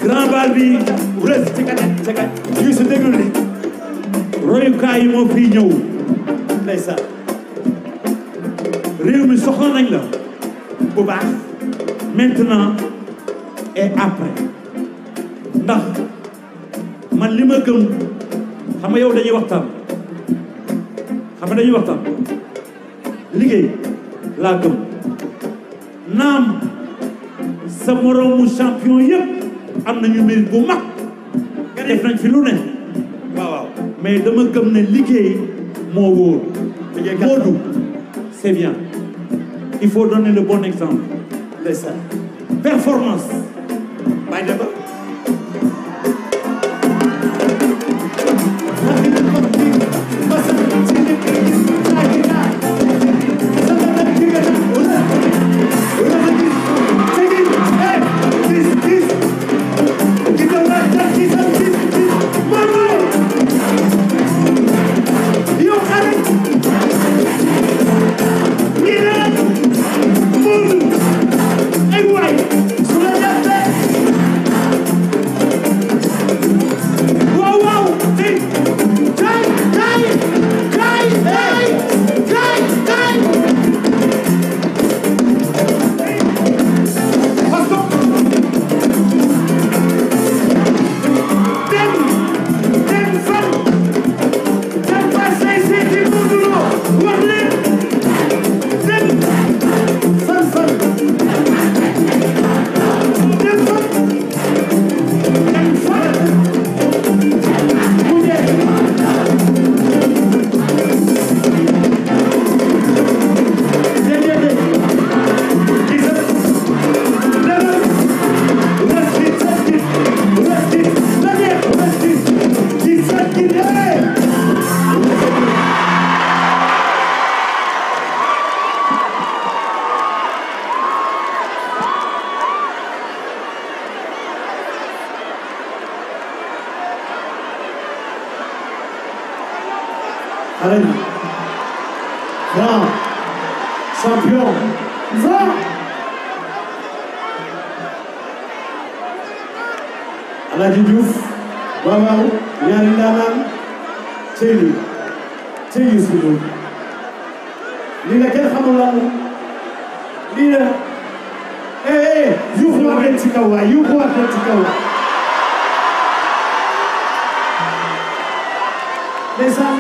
grand bal bi rës ci kat yu su déglu li royukaay yi moo fii ñëw ndeysaan réew mi soxla nañ la bu baax maintenant et après ndax man li ma gëm xam nga yow dañuy waxtaan liggéey laa gëm naam sa moroomu champion yëpp am nañu mérite bu mag def nañ fi lu ne waaw mais dama gëm ne liggéey moo wóor Modou c'est bien il faut donner le bon exemple de ça performance bay deba Arènes grand champion va Alaaji Diouf waaw ñaari ndaanaan cey li cey Youssou Ndour lii la kenn xamul lan lii la yuuxu waat leen ci kaw waay yuuxu waat leen ci kaw ndeysaan